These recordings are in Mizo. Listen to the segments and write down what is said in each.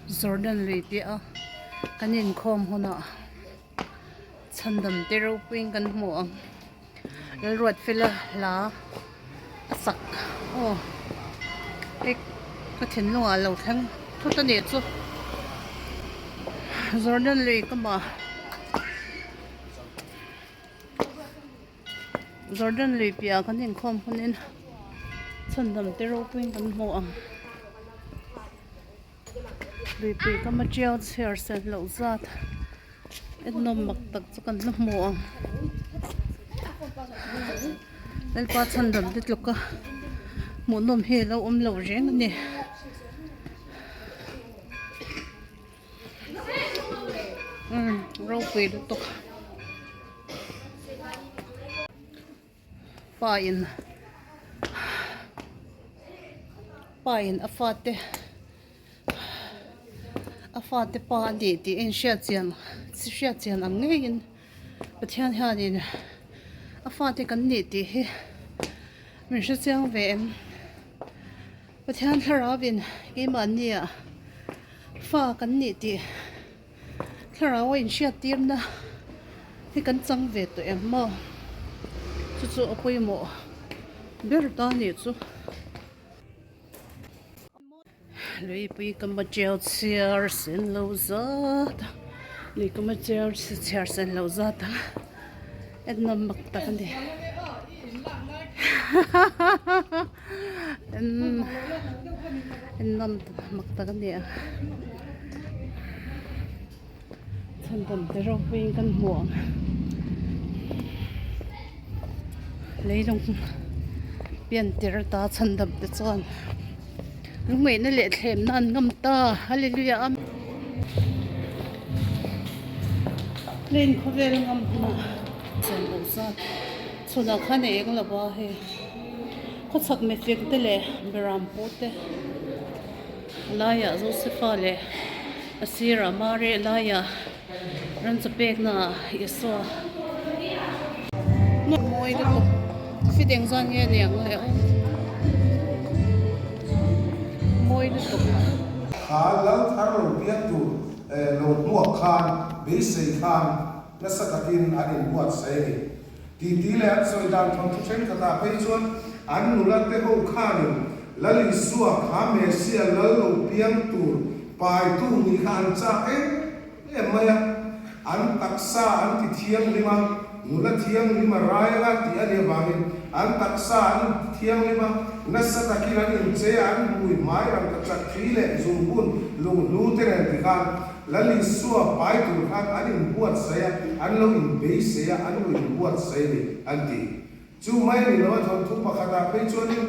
Jordan lui piah a kan inkhawm hunah chhandam te ropuiin kan hmu ang Lalruatfela hla a sak aw hei ka thinlungah a lo thleng thut a nih chu Jordan lui kamah Jordan lui piahah kan inkhawm hunin chhandam te ropuiin kan hmu ang luipui kama tiau chhiar sen loh zat ennawm mak tak chu kan la hmu ang Lalpa chhandam te tluka hmuhnawm hi a lo awm lo reng a ni. Umm ropui lutuk pa in pa in a fate a fate pa a nih tih a inhriat chian hriat chian ang ngeiin Pathian hianin a fate kan nih tih hi min hre chiang ve em. Pathian thlarauin keimahnia fa kan nih tih thlarau a inhriat tirna hi kan chang ve tawh em maw? Chu chu a pawimawh ber ta nih chu. Luipui ka ma tiau chhiar sen lo zat a, lui ka ma tiau chhiar sen lo zat a, ennawm mak tak a ni. Ennawm mak tak a ni a, chhandam te ropuiin kan hmu ang leilung pian tir ata chhandam te chuan lungngaihna leh thlemna an ngam ta hallelujah amen plane khawvel a ngam hunah chhandam zat chhunah khan a eng lo va hei khawchhak mifing te leh beram pu te. A laiah Josefa leh a sirah Mary a laiah ranchaw peknaah Isua mawi lutuk fit eng zan nge ni ang le aw mawi lutuk. Kha lal thar lo piang tur lo hmuak khan beisei khan nasa takin an inbuatsaih a ni. Titi leh an sawi dan thawnthu thenkhatah phei chuan an nula te ho khanin Lal Isua kha Mesia lal lo piang tur paitu nih kha an chak em em mai a, an taksa an ti thianghlim a, nula thianghlim a rai anga tih a nih avangin an taksa an ti thianghlim a, nasa takin an inchei a, an hmui hmai rangkachak thli leh zungbun lunghlu te nen tikhan Lal Isua pai tur khan an inbuatsaih a, an lo inbeisei a, an lo inbuatsaih a ni, an ti. Chu mai ni lo a thawnthu pakhatah phei chuanin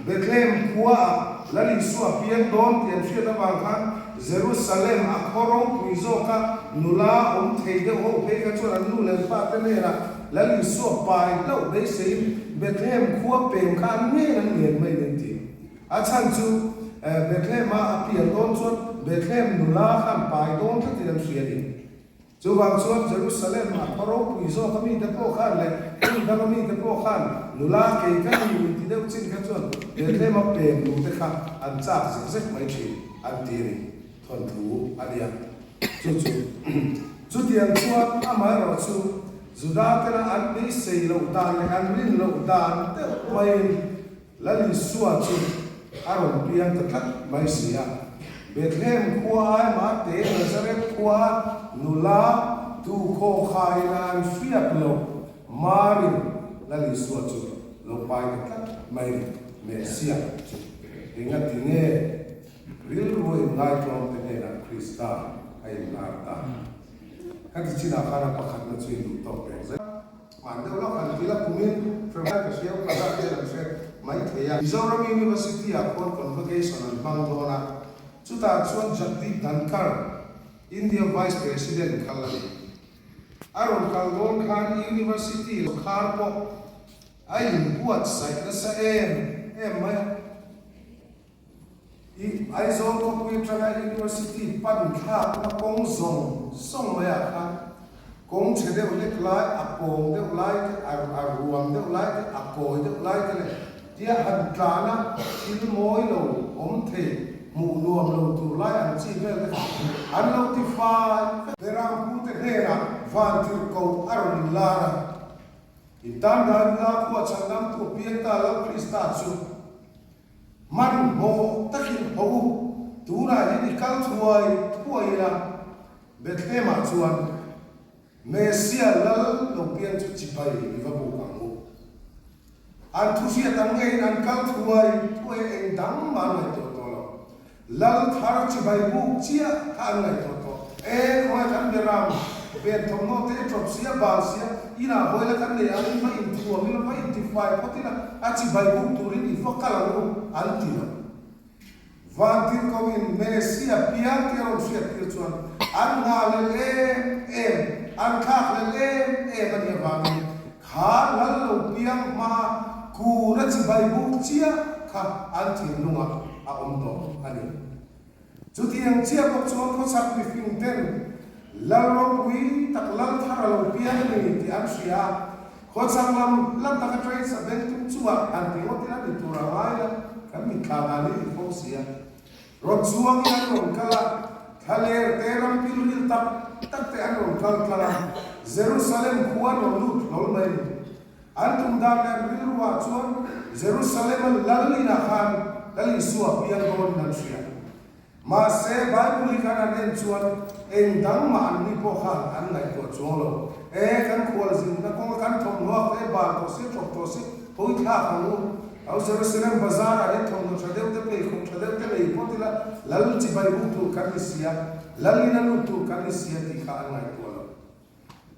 Bethlehem khuaah Lal Isua piang dawn tih an hriat avang khan Jerusalem a khaw ropui zawka nula awm thei deuh ho phei kha chuan an nu leh an pa te hnenah Lal Isua pai hlauh beiseiin Bethlehem khua pem kha an ngen an ngen mai a ni an ti. A chhan chu Bethlehem-a a pian dawn chuan Bethlehem nula khan pai dawn tlatin an hria a ni. Chuvang chuan Jerusalem-a khaw ropui zawka mite pawh khan leh hmun danga mite pawh khan nula kei ka ni inti deuh chin kha chuan Bethlehem-a pem nute kha an chak zek zek mai thin an ti a ni. Thawnthu a nia. Chu chu chutiang chuan amaherawh chu Juda tena an beisei loh dan leh an rin loh dan deuh maiin Lal Isua chu a rawn piang ta tlat mai si a. Bethlehem khua ai mahte Nazareth khua nula tu khaw khaiin a an hriat loh Marin Lal Isua chu lo pai ta tlat mai ni. Messiah chu engati nge rilru a inngaitlawm te hnenah Krista a inlar ta? Khati chinah khan a pakhatna chu induh tawk reng zet. Hman deuh lawk han ti la kumin February ka hria upa zat hian an hre mai thei a. Mizoram University ah khuan convocation an hmang dawn a, chutah chuan Jagdeep Dhankhar, India Vice President kal a ni. A rawn kal dawn khan University khar pawh a inbuatsaih nasa em em mai a. I Aizawl khawpui atanga University pan thlakna kawng zawng zawng maiah khan kawng chhe deuh hlek lai, a pawng deuh lai te, a ruam deuh lai te, a kawi deuh lai te leh tia han tlana thil mawi lo awm thei, hmuh nuam lo tur lai ang chi vel te kha. an lo ti fai vek. Beram pute hnenah vantirhkoh a rawn inlar a, In tan Davida khua chhandamtu a piang ta Lal Krista chu hmanhmawh takin haw u, tunah hian i kal thuai thuai ila, Bethlehem-ah chuan Messia Lal lo piang chu chibai i va buk ang u. An thu hriat ang ngeiin an kal thuai thuai a eng dang mah an ngaihtuah tawh lo. Lal thar chibai buk chiah kha an ngaihtuah tawh. E, khawngaih kan beram ven thawmhnaw te ṭawp sia, bal sia, inah hawi la kan nei ang i va inthuam ila, va intifai phawt ila, a chibai buk turin i va kal ang u an ti lo. Vantirhkohin Messia piang tih a rawn hriattir chuan an nghahlel em em, an thlakhlel em em a nih avangin kha lal lo piang hmaa kun a chibai buk chiah kha an thinlungah a awm tawh a ni. Chutiang chiah bawk chuan khawchhak mifing ten Lal ropui tak lal thar a lo piang a ni tih an hria a, Khawchhak lam hla taka train sa beng tum chungah han ti ngawt ila ni tur a ngai la, kan mitthla dan hi ni fo si a. Rawn chuangin an rawn kal a, thlaler te ram pilril tak tak te an rawn kal tlang a, Jerusalem khua an rawn lut hlawl mai a ni. An tum dan leh an rilruah chuan Jerusalem-a lal inah khan Lal Isua piang dawnin an hria. Mahse, Bible hi khan an en chuan eng dang mah an ni pawh khan an ngaihtuah chuang lo. E, kan khual zinna kawnga kan thawmhnaw te bal tawh si, ṭawp tawh si, hawi thlak ang u. Au Jerusalem bazar ah hian thawmhnaw ṭha deuh te, pheikhawk ṭha deuh te lei phawt ila, Lal chibai buk tur kan ni sia, Lal in a lut tur kan ni sia tih kha an ngaihtuah lo.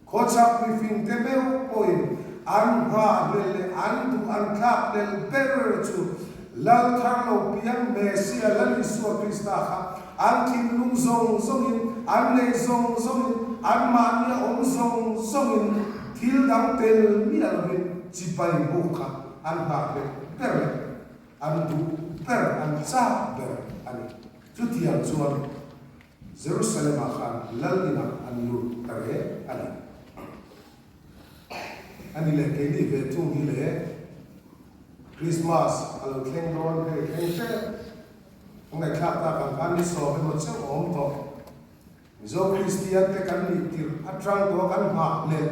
Khawchhak mifingte meuh pawhin an nghahhlelh leh an duh an thlakhlelh ber chu Lal thar lo piang Messia Lal Isua Krista kha an thinlung zawng zawngin, an neih zawng zawngin, anmahnia awm zawng zawngin thil dang tel miah lovin chibai buk kha an nghahhlelh ber leh an duh ber, an chak ber a ni. Chutiang chuan. Jerusalem-ah khan lal inah an lut ta reng a ni. A ni leh keini ve thung hi le Christmas a lo thleng dawn hei thleng hrep a ngaihthlak tak ang khan ni sawm emaw cheuh a awm tawh. Mizo Kristian te kan nih tirh atang tawh a kan nghah leh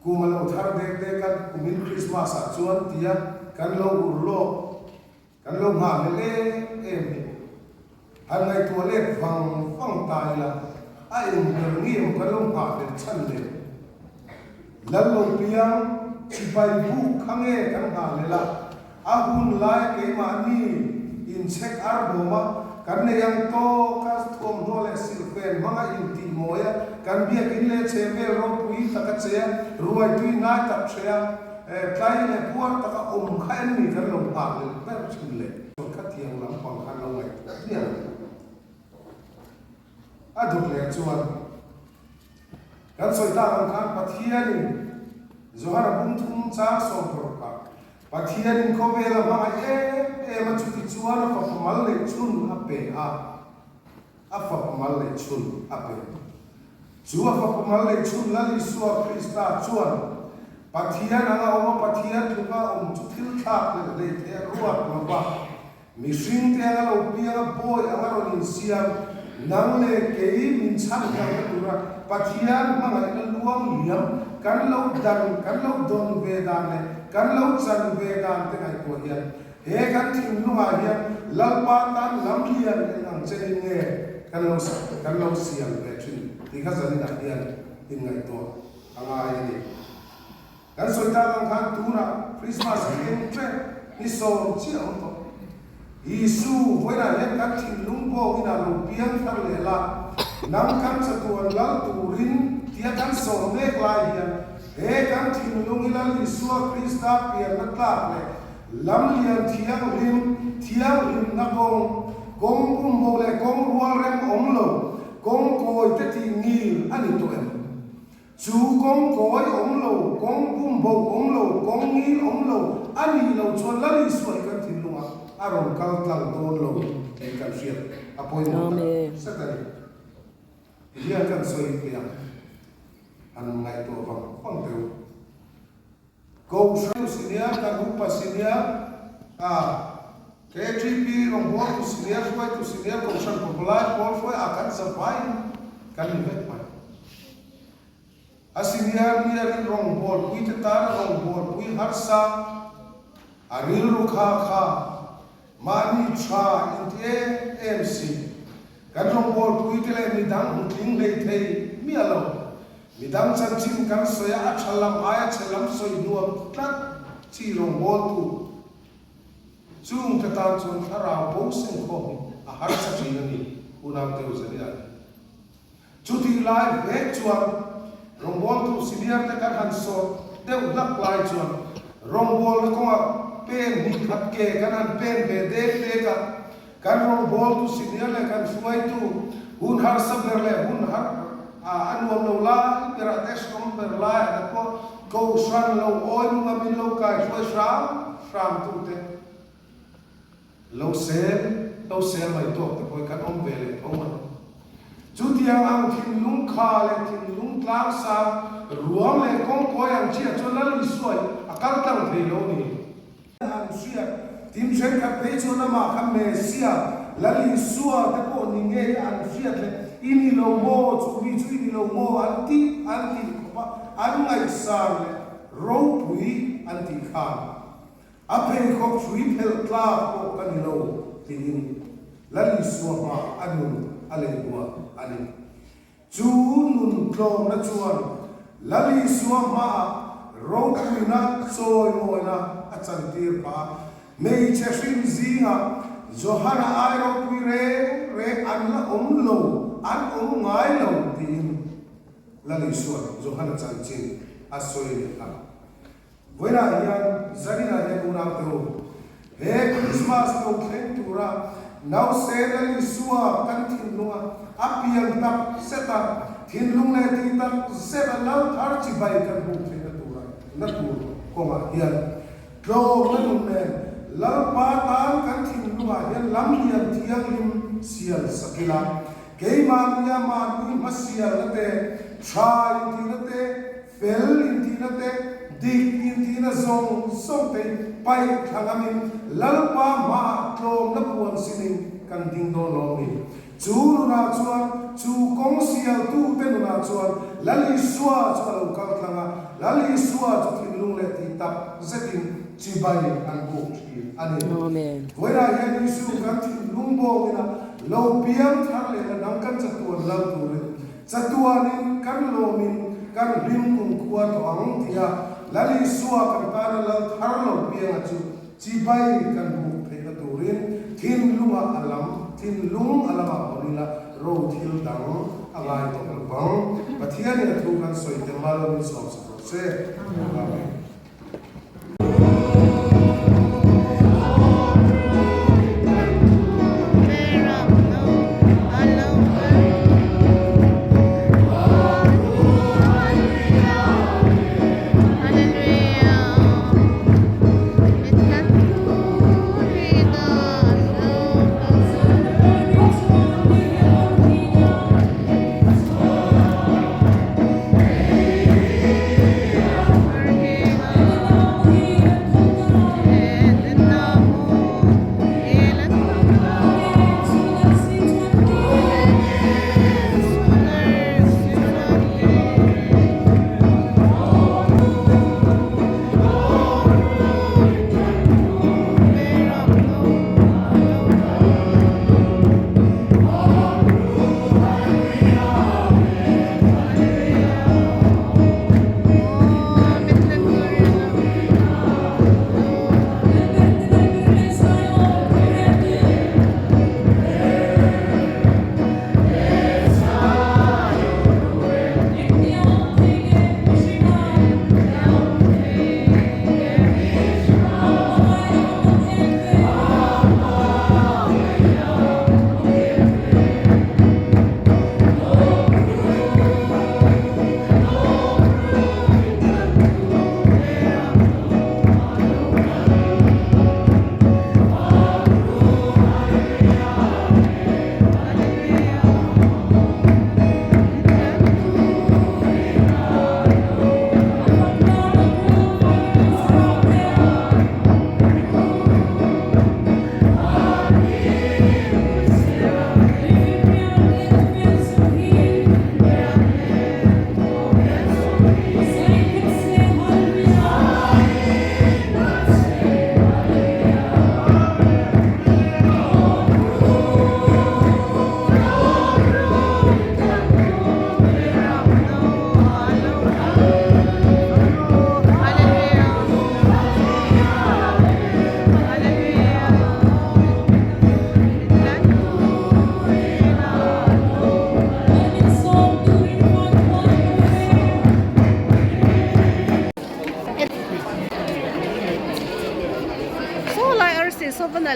kum a lo thar dek dek a kumin Christmas ah chuan tia kan lo ur lawk Kan lo nghah leh em em hi. Han ngaihtuah let vang vang ta ila, a eng ber nge maw kan lo nghah leh chhan le? Lal lo piang, chibai buk kha nge kan nghah leh la, a hun lai keimahni inchhek ar bawm a, kan nei ang tawk a, thuamhnaw leh silhfen hmanga intih mawi a, kan biakin leh chhehvel ropui tak a che a, ruaitui ngai tak hre a, Tlai leh puar taka awm kha em ni kan lo nghah leh ber thin le? Khatiang lampang khan lo ngaihtuah hmiah lo. A dawt leh chuan kan sawi tak ang khan Pathianin Johana bung thum chang 16ah Pathianin khawvel a hmangaih em em a chuti chuan a fapa mal leh chhun a pe a. A fapa mal leh chhun a pe. Chu a fapa mal leh chhun Lal Isua Krista chuan Pathian anga awm a, Pathian tluka awm chu thil thlak leh hleithei a ruat lo va, mihringte anga lo piang a, bawi anga rawn insiam, nang leh kei min chhan kalna tura Pathian hmangaihna luang liam kan lo dan, kan lo dawn ve dan leh kan lo chan ve dan te ngaihtuah hian He kan thinlungah hian Lalpa tan lam lian eng ang chenin nge kan lo kan lo siam ve thin tih kha zaninah hian inngaihtuah a ngai a ni. Kan sawi tak ang khan tunah Christmas a thleng ṭep ni sawm chiah awm tawh. Isu vawiinah hian kan thinlung bawngin a lo piang thar leh la, nang kan chatuan lal turin tia kan sawm mek lai hian he kan thinlung hi Lal Isua Krista pianna tlak leh Lamlian thianghlim, thianghlimna kawng, kawng bumbo leh kawng rualrem awm lo, kawng kawi te tih ngil a ni tawh em? Chu kawng kawi awm lo, kawng bumbo awm lo, kawng ngil awm lo a nih loh chuan Lal Isua hi kan thinlungah a rawn kal tlang dawn lo tih kan hriat a pawimawh tak zet a ni. Tihian kan sawi thei ang, han ngaihtuah vang vang teh u. Kohhran si nia, kan upa si nia, a. KTP rawngbawltu senior hruaitu senior kohhran pavalai pawl hruai ah kan zavaiin kan ni vek mai. A senior nia rin rawngbawlpui te tana rawngbawlpui harsa a rilru kha kha mahni tha inti em em si. Kan rawngbawlpui te leh midang hmu tling hlei thei miah lo. Midang chanchin kan sawi a a tha lam aia chhe lam sawi nuam tlat chi rawngbawltu. Chung te tan chuan thlarau bo sengkhawm hi a harsa thin a ni, Unau Teo Zaniah hi. Chutih lai vek chuan rawngbawltu senior te kan han sawt deuh hlak lai chuan rawngbawlna kawngah pen hnih khat ke kan han pen ve dek dek a, kan rawngbawltu senior leh kan hruaitu hun harsa ber leh hun har a nuam lo lai berah te hrawm ber laiah te pawh kohhran lo awi nunga min lo kai hruai hram hram tute lo sel lo sel mai tawk te pawh hi kan awm ve leh tho mai. Chutiang ang thinlung kha leh thinlung tlang sang ruang leh kawngkawi ang chiah chuan Lal Isua hi a kal tlang thei lo ni. An hriat tin thenkhat phei chuan amah kha Messiah, Lal Isua te pawh ni ngei an hriat leh i ni lo maw, chu mi chu i ni lo maw an tih an tih khawp a, an ngaihsan leh ropui an tih khan a pheikhawk hrui phelh tlak pawh ka ni lo tiin Lal Isua hma a nun a lei buah a ni. Chu nun tlawmna chuan Lal Isua hmaah ropuina chawimawina a chantir phah a. Hmeichhe hrim zingah Johana ai ropui reng reng an la awm lo, an awm ngai lo tiin Lal Isua'n Johana chanchin a sawi leh a. Vawiinah hian Zaninah hian unaute u, he Krismas lo thleng tura nause Lal Isua kan thinlunga a pian tak zet a, thinlung leh tih tak zet a lal thar chibai kan hmuh theihna tura na tur kawngah hian tlawmna nun nen Lalpa tan kan thinlungah hian lam lian thianghlim sial sak ila, keimahnia mahni hmasialna te, tha intihna te, Fel intihna te, dik intihna zawng zawng te paih thla ngamin Lalpa hmaah tlawmna puan sinin kan ding dawn lawm ni. Chu nunah chuan, chu kawng sialtute nunah chuan Lal Isua chu a lo kal tlang a, Lal Isua chu thinlung leh tih tak zetin chibai an buk thin a ni. Vawiinah hian Isu kan thinlung bawngin a lo piang thar leh a dang kan chatuan lal turin Chatuanin kan lawmin kan hlim kumkhua tawh ang tia Lal Isua kan tana lal thar lo pianga chu chibai kan buk theihna turin thinlunga a lam, thinlung a lamah hawn ila ro thil dang a ngai tawh lo vang. Pathianin a thu kan sawi te mal min sawm sak rawh se. Amen.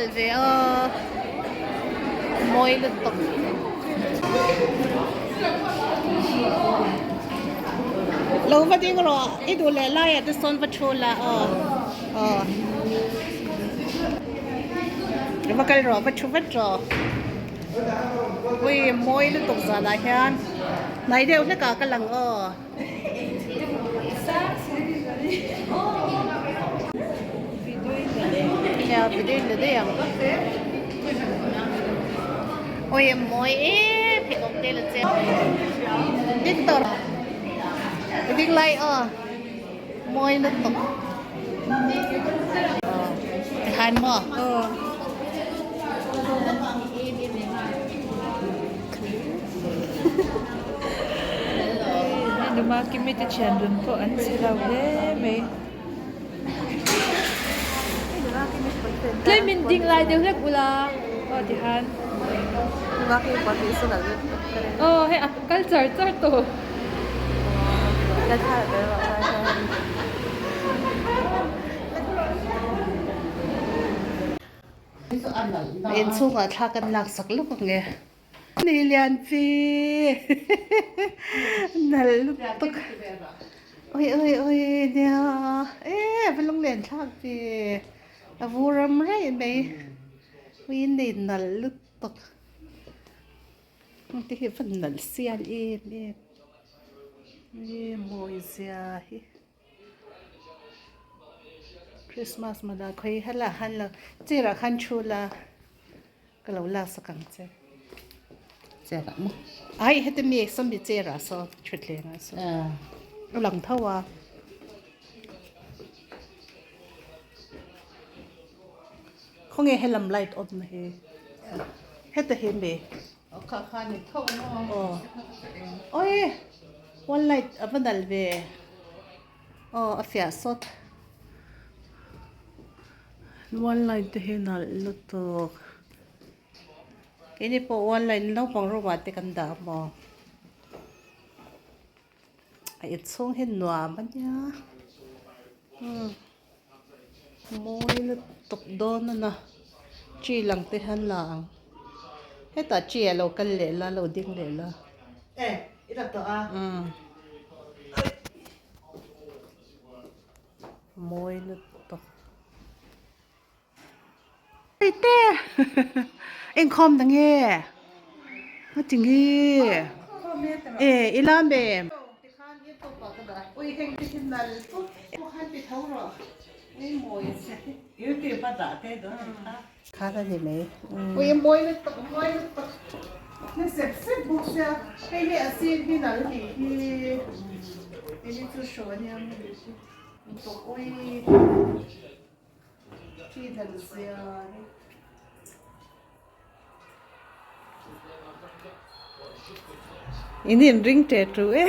nalh ve aw mawi lutuk. Lo va ding rawh i duh leh laiah te sawn va thu la aw aw va kal rawh va thu vat rawh ui mawi lutuk zanah hian hnai deuh hlekah ka lang aw. Nia video in la daih ang oi a mawi em pheikhawk te la che ding tawh rawh ding lai aw mawi lutuk tikhan maw Numa kimi te thian dun pawh an che lo hle mai. Tlem in ding lai deuh hlek ula aw ti khan. Aw hei a kal char char tawh. Inchhungah thla kan lak sak lawk ang e. Ni lian pi nalh lutuk ui ui ui nia e va lunglen thlak ve a vur ram raih mai ui nei nalh lutuk heng te hi va nalh sial em em e mawi zia hi. Christmas mana khawi hala han lo chair ah khan thu la ka lo lak sak ang che chair ah maw ai heti mi sawmi chair ah sawn thutthleng ah sawn a lang tho a khawnge helam light on na hi heta hi mi Aw oi wall light a va nalh ve aw a fiah sawt wall light te hi nalh lutuk keini pawh wall light naupang room ah te kan dah a maw a inchhung hi nuam a nia umm mawi lutuk dawn a na tree lang te hian la ang hetah tree a lo kal leh la lo ding leh la umm mawi lutuk te inkhawm na nge a ti nge e i lam em. Khan a ni mai ui mawi lutuk mawi lutuk ni sep sep bawk sia hei hi a sir hi nal tih hi hei hi chu hraw a nia lutuk ui. In in ring teh tu e.